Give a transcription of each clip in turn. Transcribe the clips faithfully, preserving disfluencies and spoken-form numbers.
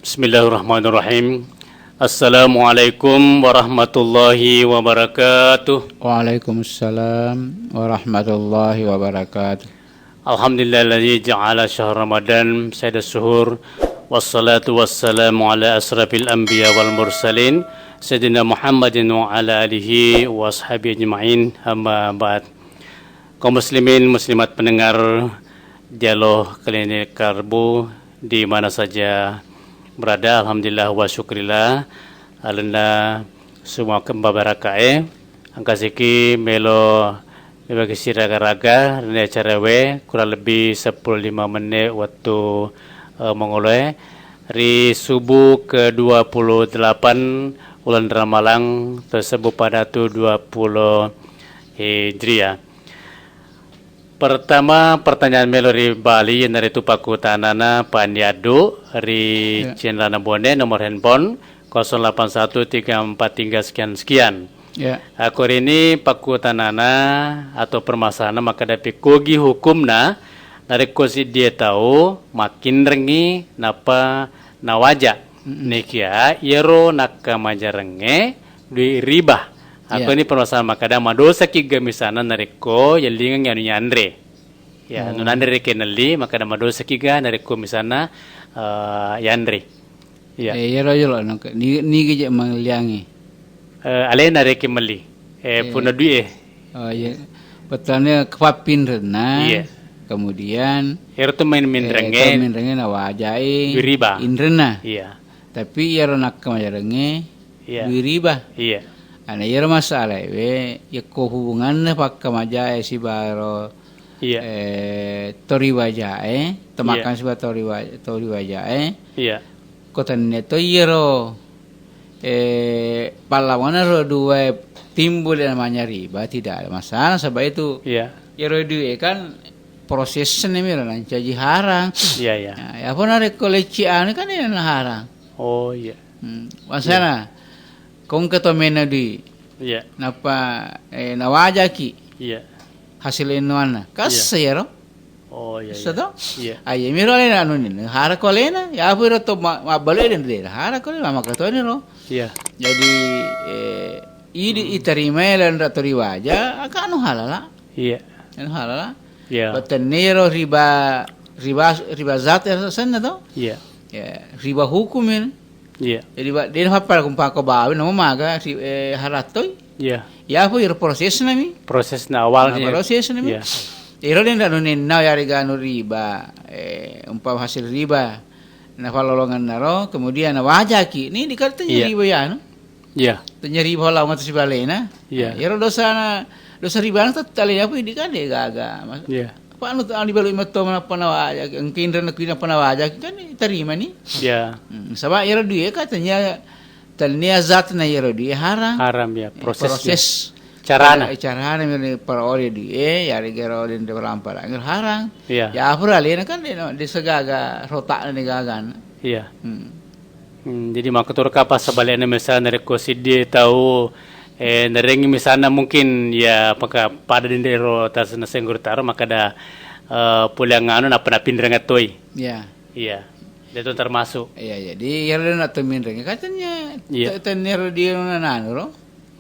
Bismillahirrahmanirrahim. Assalamualaikum warahmatullahi wabarakatuh. Waalaikumsalam warahmatullahi wabarakatuh. Alhamdulillahilladzi ja'ala syahr Ramadan sayyidas syuhur, wassalatu wassalamu ala asyrafil anbiya wal mursalin, sayyidina Muhammadin wa ala alihi wa ashabihi ajma'in, amma ba'd. Kaum muslimin muslimat pendengar Dialog Klinik Karbu di mana saja berada, alhamdulillah wa syukrillah, alenna semua kembabarakae, engka siki melo mebagi siraga-raga ri acarae, kurang lebih seppulo lima menit waktu, eh, mangoloe, ri subuh ke dua puluh delapan uleng Ramalang, tersebut pada tu dua puluh Hijriah. Pertama, pertanyaan melo ri bali, iyanaritu pakkutanana Pak Andi Addu ri Ya. Cianlana Bone, nomor handphone kosong delapan satu tiga empat tiga sekian sekian. Ya. Akkorini pakkutanana atau permasalahanna makkeda, pikkogi hukumna narekko siddie tau makkinrengngi nappa nawaja. Mm-mm. Nekia iyaro nakkamajarengnge dui riba. Iya. Atau ini permasalahan makkeda, madosaki ga misalna narekko yellingengngi anu yanre. Ya, Oh. anu nanre rekeng nelli, makkeda madosaki ga narekko misalna, eh, yanre. Iya. Eh, iyaro yolo nangka, ni-, nigi je mangelliangi. Eh, alena rekeng melli. Eh, Eh. punna dui e. Oh, iya. Bettuanna kepappinrenna. Iya. Kemudian, Ero tu main eh, minrenge. Kalau minrenge nawajai Dui riba. Inrenna. Iya. Tapi iyaro nakkamajarengnge Iya. Dui riba. Iya. Ana iyaro masalae we, yakko hubunganna pakkamajae sibaro, Iya. eh, toriwajae, temakan Iya. siba toriwa-, toriwajae. Iya. Ko tenne to iyaro, eh, pallawanna ro dua timbul namanya riba, tidak ada masalah, sebab itu Iya. iyaro due kan prosesna mi ro nancaji harang. Iya, iya. Nah, ya apa narekko lecci anu kan iyana harang. Oh, iya. Hmm. Wasana, Iya. kongke to mena dui. Iya. Nappa, eh, nawajaki. Iya. Hasil innuanna. Kassa Iya. iyaro? Oh, iya, Kassa iya. to? Iya. Ah, iya, miro alena anu ni, hara ko alena. Ya apa iro to ma-, mabbalu den de. Hara ko alena, maka to ni ro. Iya. Jadi, eh, idi Hmm. itarimai lan rato riwaja, aka anu halala. Iya. Anu halala. Iya. Battenne ro riba, riba, riba zat ya senna to? Iya. Ya, riba hukum ya. Iya. Jadi, ba-, de' napappala kumpako bawi, namo maga, si-, eh, harattoi. Iya. Ya, apa iro prosesna mi? Prosesna awalnya. Nah, prosesna mi. Iya. Iro den anu nenna, ya, riga anu riba, eh, umpama hasil riba. Nah, falolonganna ro, kemudian wajaki. Ini dikata Iya. riba ya, anu. Iya. Tanya riba lawan atas balena. Iya. Nah, iro dosana, dosa ribana tetale apa ini kan de' gaga. Mas-, Iya. Apa anu, anu dibalu metto manappa nawaja, engka inrenna kuwi nappa nawaja, kan tarima ni. Iya. Hmm, saba iyaro dui e katanya tania zatna iyaro dui e haram. Haram, ya, Eh, prosesnya. proses. Carana. Eh, carana mi para ori dui e, ya gara ori de rampa haram. Iya. Ya apa alena kan de, de segaga rotakna de gagan. Iya. Hmm. Hmm, jadi makkutoro kapang sebaliknya, misalnya narekko siddi tau, eh, narengi misalnya mungkin ya apakah pada dendero tas nasengguru taro makkada, eh, puliang anu nappa napinreng toi. Iya. Iya. Itu termasuk. Iya, jadi iyaro na to minreng katanya Iya. te-, tenero dia nanu ro.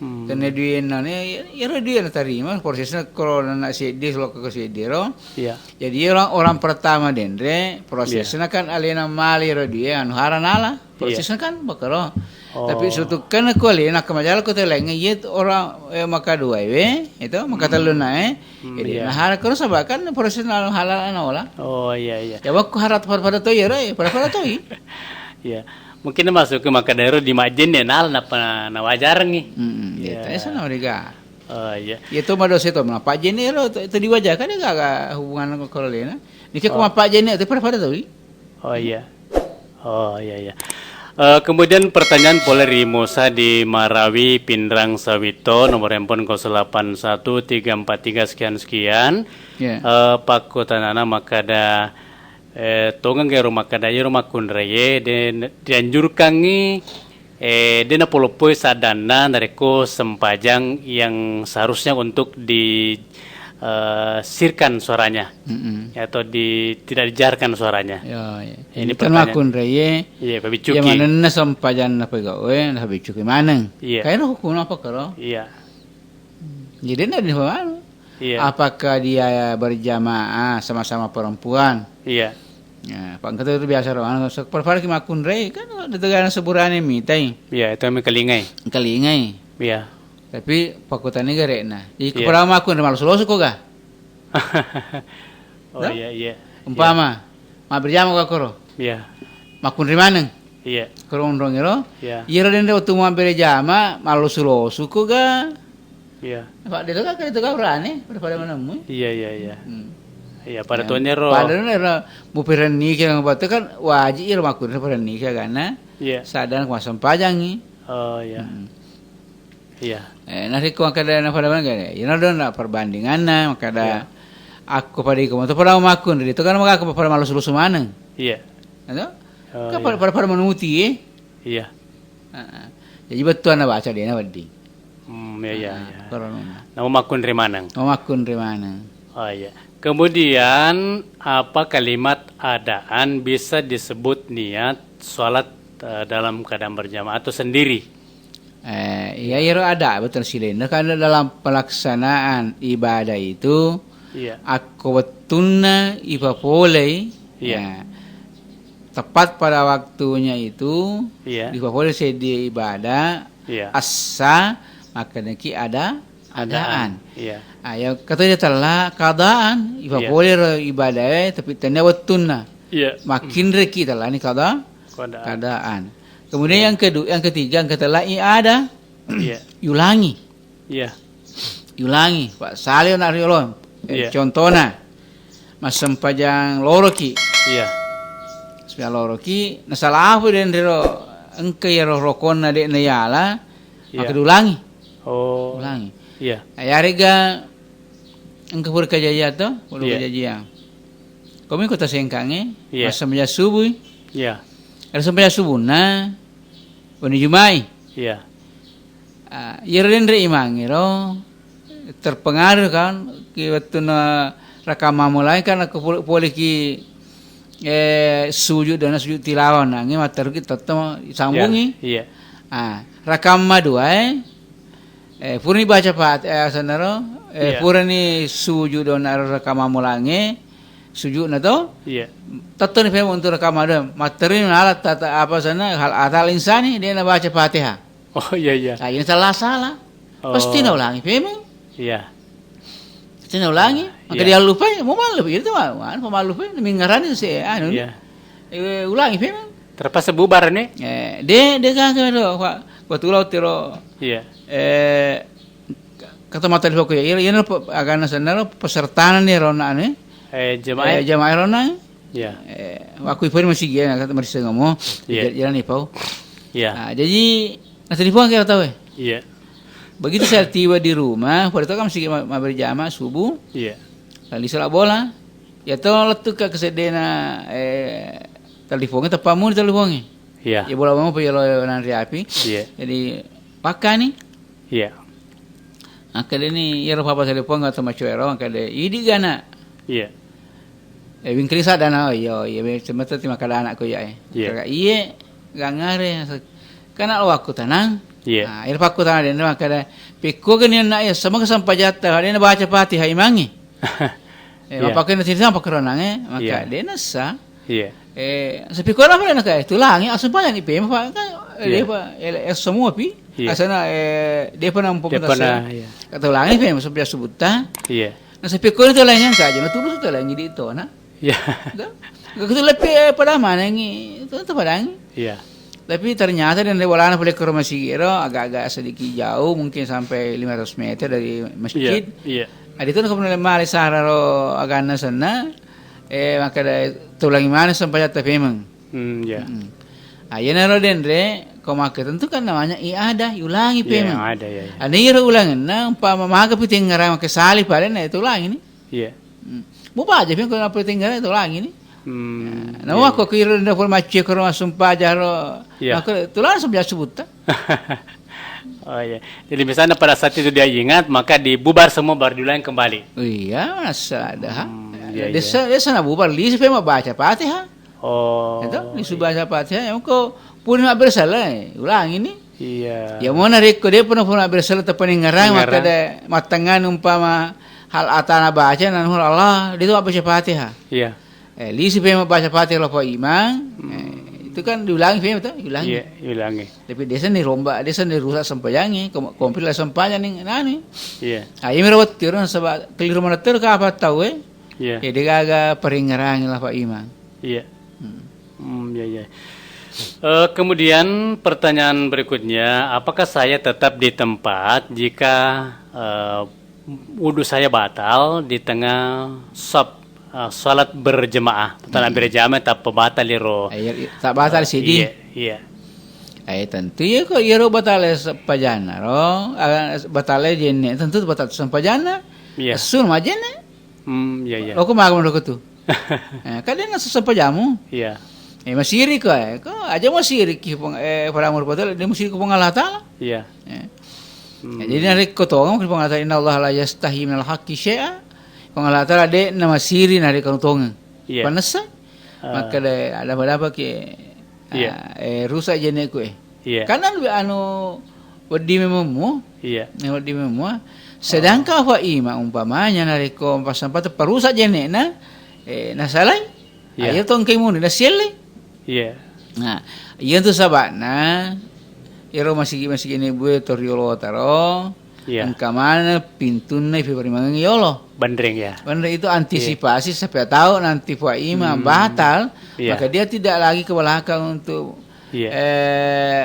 Hmm. Tenne duienna ne, iyaro dui e natarima, prosesna ko na seddi, lokka ko seddi ro. Iya. Jadi orang, orang pertama denre, prosesna Iya. kan alena mali ro dui e, anu hara nala. Iya. Prosesna kan bakaro. Oh. Tapi sutukkan ko alena kemajala ko teleng, iya tu orang, eh, maka dua we, itu maka Hmm. telluna e. Hmm, Jadi iya. nahara ko saba kan prosesna anu halal ana ola. Oh, iya, iya. Ya wakku harat pada-pada toi ro, eh, pada-pada toi. Iya. Mungkin masuk ke maka daerah di majenne nala napa nawajarengi. Hmm, iya. Iya. Tanya sana mereka. Oh, iya. Iya, to madosa to, mapajenne ro, to, to diwajakan ya, gak, gak hubungan ko lena. Niki ko Oh. mapajenne, to pada-pada to, wi. Oh, iya. Oh, iya, iya. Eh, kemudian pertanyaan pole ri Musa di Marawi, Pinrang Sawito, nomor handphone kosong delapan satu tiga empat tiga sekian sekian. Iya. Eh, pakkutanana makkada, eh, tongeng ga ero makkada iyaro makkunraie, de, dianjurkangngi, eh, de napoloppoi saddanna narekko sempajang yang seharusnya untuk di, eh, sirkan suaranya, Mm-mm. atau di, tidak dijarkan suaranya. Iya, iya. Ini Ini kan pertanyaan. Makkunrai, iya. Iya, pabiccuki. Iya, manenna sempajanna pegawai, nah, pabiccuki maneng. Iya. Kaina hukum apa karo? Iya. Jadi, ndak dipahami. Iya. Apakah dia berjamaah sama-sama perempuan? Iya. Ya, Pak, engka tu biasa ro, anu, se-, pada-pada ki makkunrai, kan, de' to gaga seburane mitai. Iya, itu kami kelingai. Kelingai. Iya. Tapi pakkutani gare'na. Jadi, Iya. Kepada makkunrai mallusu-lusu ko ga? Oh, Nah? Iya, iya. Umpama, Iya. Mabberejama ka koro. Iya. Makkunrai maneng. Iya. Koro onrong ero. Iya. Iyaro denre wettu mabberejama, mallusu-lusu ko ga? Iya. Pak, de' to ka, de' to ka urane, pada-pada manemmui. Iya, iya, iya. Hmm. Iya, pada Ya, tuanya ro. Pada tuanya ro, muperenniki yang batu kan wajib iro makkunrai perenniki agana. Iya. Sadar kuasa sempajangi. Oh, iya. Hmm. Iya. Eh, narekko makkeda na pada maneng, iya, na dona perbandinganna, makkeda Iya. akko pada iko, matu pada makkunrai, itu kan maka pada mallusu-lusu maneng. Iya. Atau? Oh, Kan pada, iya. pada, pada manuti, eh. Iya. Heeh. Jadi bettuanna baca de'na wedding. Hmm, iya, iya, Heeh, iya. Koronona. Namo makkunrai maneng. Namo makkunrai maneng. Oh, iya. Kemudian, apa kalimat adaan bisa disebut niat sholat, eh, dalam keadaan berjamaah atau sendiri? Eh, iya, iyaro ada, betul, silainna. Karena dalam pelaksanaan ibadah itu, Iya. akko wettunna ipapolei, Iya. ya, tepat pada waktunya itu, Iya. dipapolei seddie ibadah, Iya. assa, makkedaki ada, Adaan. adaan. Iya. Ah, ya, kata dia telah, kadaan, Iya. ipapolei ro ibadahe, tapi tennia wettunna. Iya. Makkinreki telah ni kada, Kadaan. kadaan. Kemudian Iya. yang kedua, yang ketiga, yang ketelah, i'adah. Iya. Yulangi. Iya. Yulangi, Pak. Saleh nak riolo. Eh, Iya. contohna, massempajang loroki. Iya. Sempajang loroki, nasalafu denrero engka iyaro rokonna de'na yala, Iya. maka diulangi. Oh. Ulangi. Iya. Nah, yarega engka pura kejadian to, pura Iya. kejadian. Komi kota sengkange, Iya. massempajang subuh. Iya. Ada sempajang subuhna, wenni Jumai. Iya. Ah, iyaro denre imangngero terpengaruh kan, ki wettunna rakang mammulai kan, aku pole-, poleki, eh, sujud dona sujud tilawah nange matteruki tetto sambungi. Iya, iya. Ah, rakang maduae, eh, purani baca Fat-, eh, asenaro, eh, Iya. purani sujud dona rakang mammulange, sujudna to, Iya. tettoni pemeng untuk rakang madua, matteruni nala tata, apa sana, hal atal insani, de'na baca Fatihah. Oh, iya, iya. Nah, ini salah-salah. Oh. Pasti naulangi pemeng. Iya. Pasti naulangi. Maka Iya. dia lupa, mau malu, itu mah, anu, mau malu, mingarani se, anu. Iya. Eh, ulangi pemeng. Terpaksa bubar nih. Eh, de, de gaga do, Pak. Kebetulan tiro. Iya. Eh, kata mata di fokus ya, iya, iya, agana sana lo pesertana nih rona nih. Eh, jemaah. Eh, jemaah rona. Iya. Eh, waktu ipari masigi ya, kata marissa ngomong. Iya. Jalan ipau. Iya. Nah, jadi, nah, telepon kayak tahu ya. Iya. Begitu saya tiba di rumah, pada itu kan masih ma-, mabberejama subuh. Iya. Lalu salah bola. Ya to lettu ka kesedena, eh, teleponnya, teppamu di teleponnya. Iya. Ya bola mau apa ya lo nanri api. Iya. Jadi, pakani. Iya. Akkadeni, iyaro papa telepon atau macuero, akkade, "Idi gana?" Iya. Eh, wingkeri sadana, "Oh, iya, iya, be-, cemeta ti makkada anakku iya, eh." Iya. Kaka, "Iye, gangare." Kana lo wakku tanang. Iya. Ah, iyaro pakku tanang, dena makkada, "Pekko gani anak iya, sama kesampajatta, dena baca Fatihah imangi." Eh, Iya. Mapakena sini sama keronang, eh. Maka Iya. dena sa. Iya. Eh, sepi kona apa nak, eh, tulangi, asal banyak ni pema, Pak. Kan, eh, Iya. dia, Pak, eh, eh, semua pi. Iya. Asana, eh, dia pernah Dia pernah, iya. Kata ulangi pema, sampai sebut ta. Iya. Nah, sepi kona tu lainnya, Kak, jangan tulis tu lagi di itu, nah. Iya. Dah. Kata lebih, eh, pada mana ni? Itu, itu pada ni. Iya. Tapi ternyata dan bolana pole ke rumah sigero agak-agak sedikit jauh, mungkin sampai lima ratus meter dari masjid. Iya, iya. Nah, itu kemudian male sararo aganna senna, eh, maka da-, tulangi mana sempajatta pemeng. Hmm, iya. Mm-mm. Ah, iyanaro denre, ko make tentu kan namanya i'adah, ulangi Iya, pemeng. Ada, iya, iya. Ada iro ulangenna, umpama maga pi tengngarang make sali paling, nah, itu ulangi ni. Iya. Hmm. Mubaja pi ko nappa tinggal itu lagi ni. Hmm, Nah, iya, aku iya. kira nda pun macet ke rumah sumpah jaro. Iya. Aku tulang sebelah sebut ta. Oh, iya. Jadi misalnya pada saat itu dia ingat, maka dibubar semua, baru diulangi kembali. Iya, masa ada, ha? Hmm, iya, Desa, iya. Desa na bubar, lisu pe mabbaca Fatihah. Oh, Itu, lisu iya. Baca Fatihah, ya, engko pura mabbersala, eh, ulangi ni. Iya. Ya, mau narekko dia pernah, pernah mabbersala, tepaningerang, Ngerang. Maka ada mattengan umpama hal atana baca, nah, Allah, dia tu mabbaca Fatihah. Iya. Eh, lisu pe mabbaca Fatihah lao Pak Imang. Hmm. Eh, itu kan diulangi pe, betul? Diulangi. Iya, diulangi. Tapi desa ni romba, desa ni rusak sempajangi, kom-, komplit lah sempajang ni, nani. Iya. Ah, iya, mira wetti orang sebab keliru mana ter ke apa tahu, eh? Iya. Ya, dia gaga peringerangi lah Pak Imang. Iya. Hmm. Hmm, iya, iya. Eh, kemudian pertanyaan berikutnya, apakah saya tetap di tempat jika, eh, wudhu saya batal di tengah saf, eh, salat berjemaah. Tanah Hmm. berjamaah tak batal iro. Eh, iya, iya. Tak batal Eh, sidi. Iya, iya. Eh, tentu ya kok iro batal sempajana ro, eh, batal jenne, tentu batal sempajana. Iya. Sun majenne. Hmm, iya, iya. Loko maga menurut tu. Eh, kan dia nasa sempajamu. Iya. Eh, masiri ko, eh. Ko aja masiri ki peng-, eh, pada amur batal, dia masiri ko Puang Allah Taala. Iya. Eh. Hmm. Ya, jadi narekko tongeng, Puang Allah Taala, "Innallaha la yastahi minal haqqi syai'a." Puang Allah Taala de' namasiri narekko tongeng. Iya. Panessa? Ah. Maka de' ada apa-apa ke, Iya. Ah, eh, rusak jene'ku, eh. Iya. Karena lebih anu, wedding mememmu. Iya. Eh, wedding mememmu. Sedangkan Oh. Fa Ima umpamanya narekko pas sempat perusak jene'na, eh, nasalai. Iya. Ayo tongkeng muni, nasielle. Iya. Nah, iya tu saba'na, iyaro masigi-masigi ni bue to riolo taro, Iya. engka maneng pintunna ipiparimangengngi yolo. Benreng, ya. Benreng itu antisipasi Iya. sampai tahu nanti Fa Ima Hmm. batal, Iya. maka dia tidak lagi ke belakang untuk, Iya. eh,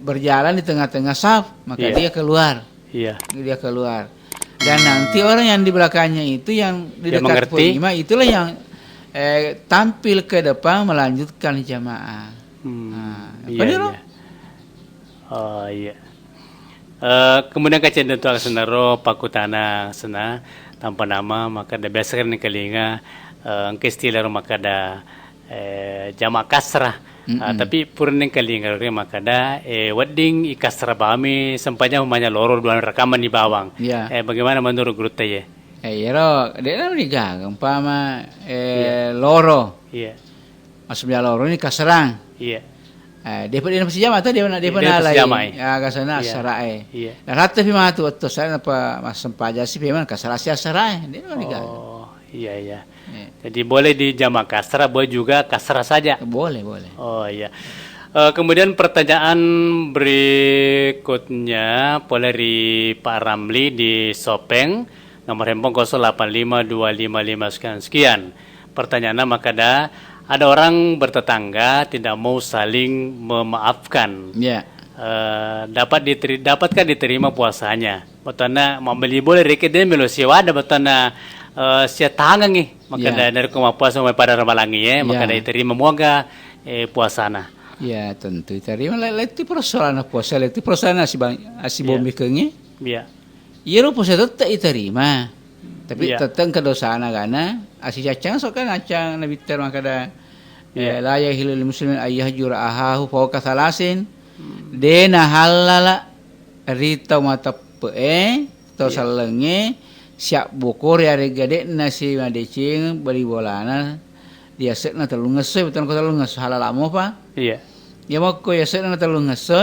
berjalan di tengah-tengah saf, maka Iya. dia keluar. Iya. Dia keluar. Dan nanti orang yang di belakangnya itu, yang di Dia dekat mengerti. Fa Ima, itulah yang, eh, tampil ke depan melanjutkan jamaah. Hmm, Nah, iya, apa dia, Ro? iya. Oh, iya. Eh, kemudian kacen tentu asenaro pakutana sena tanpa nama, maka da biasa kan kalinga, eh, engka istilah ro makkada, eh, jama kasrah. Ah, Mm-mm. tapi purani kalinga ro makkada, eh, wedding i kasrah bawang mi sempajang umpamanya loro dua rakaat ni bawang. Iya. Eh, bagaimana menurut Gurutta ye? Eh, iyaro, de' namo digaga, umpama, eh, Iya. loro. Iya. Maksudnya loro ni kasrang. Iya. Eh, dia pernah masih jama atau dia pernah, dia Iya, pernah dia pasti alai? Jama, eh. Ya, kasana Iya. asarae. Iya. Nah, rata pi matu wettu asarae napa massempajang si pemang kasara si asarae. Dia namo digaga. Oh, iya, iya. Iya. Jadi boleh di jama kasrah, boleh juga kasrah saja. Boleh, boleh. Oh, iya. Eh, kemudian pertanyaan berikutnya, pole ri Pak Ramli di Sopeng, nomor handphone kosong delapan lima dua lima lima sekian sekian. Pertanyaanna makkada, ada orang bertetangga tidak mau saling memaafkan. Iya. Eh, dapat diteri-, dapatkah diterima puasanya? Bettuanna mabbali bola rekeng de' melo siwada bettuanna, eh, siatangengngi. Makkada Iya. narekko mappuasa mai pada ramalangngi, eh, Iya. makkada iterima muaga, eh, puasana. Iya, tentu iterima. Le-, lettu persoalan puasa, lettu persoalan asibang-, Iya. asibombikengngi. Iya. Iyaro puasa tette' iterima. Tapi Iya. tette' engka dosana gana, asicaccang so kan accang Nabitta makkada, Iya. eh, "La yahillu lil muslimin ayyahjura ahahu fauqa salasin." Hmm. De' nahallala ri tau mateppe'e, tau Iya. sellengnge, siabbokoro yaregga de'na si madeceng bali bolana di ase'na tellungngesso, betul ko tellungngesso halala mopa. Iya. Ya makko ya ase'na tellungngesso,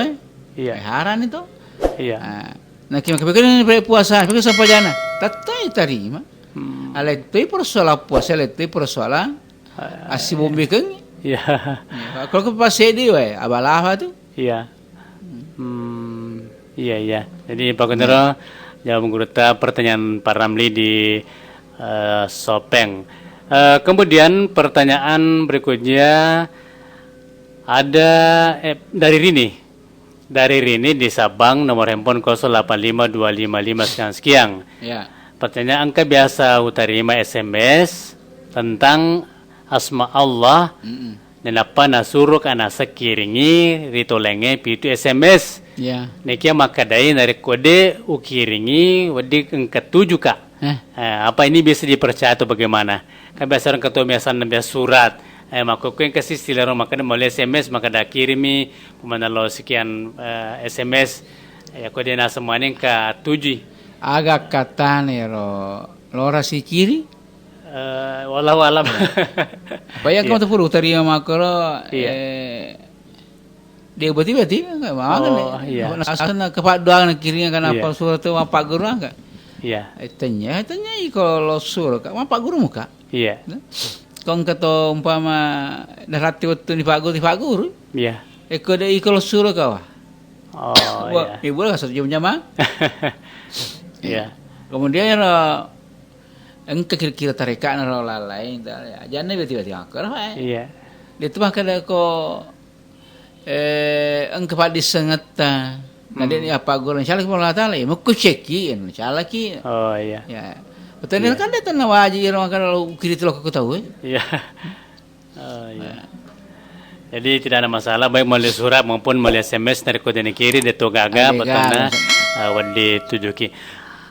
Iya. eh, harani to. Iya. Ah, nah, kima kepikir ini puasa, pikir sempajana. Tette' tarima. Hmm. Alettoi persoalan puasa, alettoi persoalan Ah, asibombikengngi. Iya. Ya, kalau ke pas sedi wae, abalafa tu. Iya. Hmm, iya, iya. Jadi, Pak Gubernur, jawab Gurutta pertanyaan Pak Ramli di, eh, Sopeng. Eh, kemudian pertanyaan berikutnya ada, eh, dari Rini. Dari Rini di Sabang, nomor handphone kosong delapan lima dua lima lima sekian sekian. Ya. Pertanyaan, engka biasa utarima S M S tentang asma Allah. Mm-mm. Nainappa nasuroka naseng kiringi ri tolengnge pitu S M S. Iya. Nekia makkedai, narekko de' ukiringi, wedding engka tuju, Kak. Eh. Eh, apa ini bisa dipercaya atau bagaimana? Kan biasa orang ketua biasa biasa surat. Eh, makkukku engka si istilah ro makkeda mau S M S, makkeda kirimi, pemana lo sekian, eh, S M S. Ya, ko de' naseng maneng ka tujui. Aga kattana ero lora sikiri? Eh, wallahu alam. Apa iya. Iya. Kamu tepuru tarima makoro, iya. Eh, dia berarti, berarti enggak mau kan? Oh, iya. Nasana kepaddoang kiringa kan. Iya. Apa surat tu apa guru enggak? Iya. Eh, tanya, tanya iko lo suruh, Kak, apa guru muka? Iya. Nah, ko engka to umpama narati wettu ni Pak Guru, ni Pak Guru. Iya. Eko de' iko lo suruh kawa. Oh, wah, iya. Ibu lah satu jam jamang. Iya. Kemudian ero engka kira-kira tarekana ro lain-lain, ta-, ajanna beti-beti makkoro, eh. Iya. Dia tu makkeda ko, eh, engka paddissengetta. Na de' ni apa guru, insya Allah, Allah Ta'ala, ya, mukku cekki, insya Allah ki. Oh, iya. Ya. Betul. Iya. Kan de' tenna wajib iro makkeda lo kiri tu lo ku tau, eh. Iya. Oh, iya. Nah. Jadi tidak ada masalah, baik melalui surat maupun melalui S M S, narekko de' ni kiri, de' to gaga, ada betona, gaga. Eh, wedding tujuki.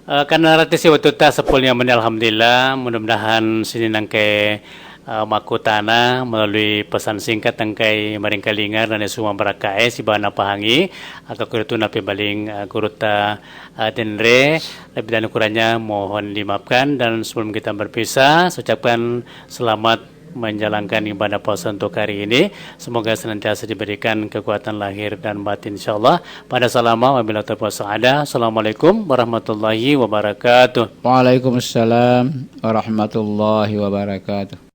Eh, karena rate si wettutta seppulo lima menit, alhamdulillah, mudah-mudahan sininna engkae, eh, makkutana melalui pesan singkat engkae maringkalinga dan semua barakkae sibawa napahangi, aga kuritu napebaling, eh, gurutta, eh, denre, lebih dan kurangnya mohon dimaafkan, dan sebelum kita berpisah, saya ucapkan selamat menjalankan ibadah puasa untuk hari ini. Semoga senantiasa diberikan kekuatan lahir dan batin, insyaallah. Pada salama, wabillahi taufiq wassaada. Assalamualaikum warahmatullahi wabarakatuh. Waalaikumsalam warahmatullahi wabarakatuh.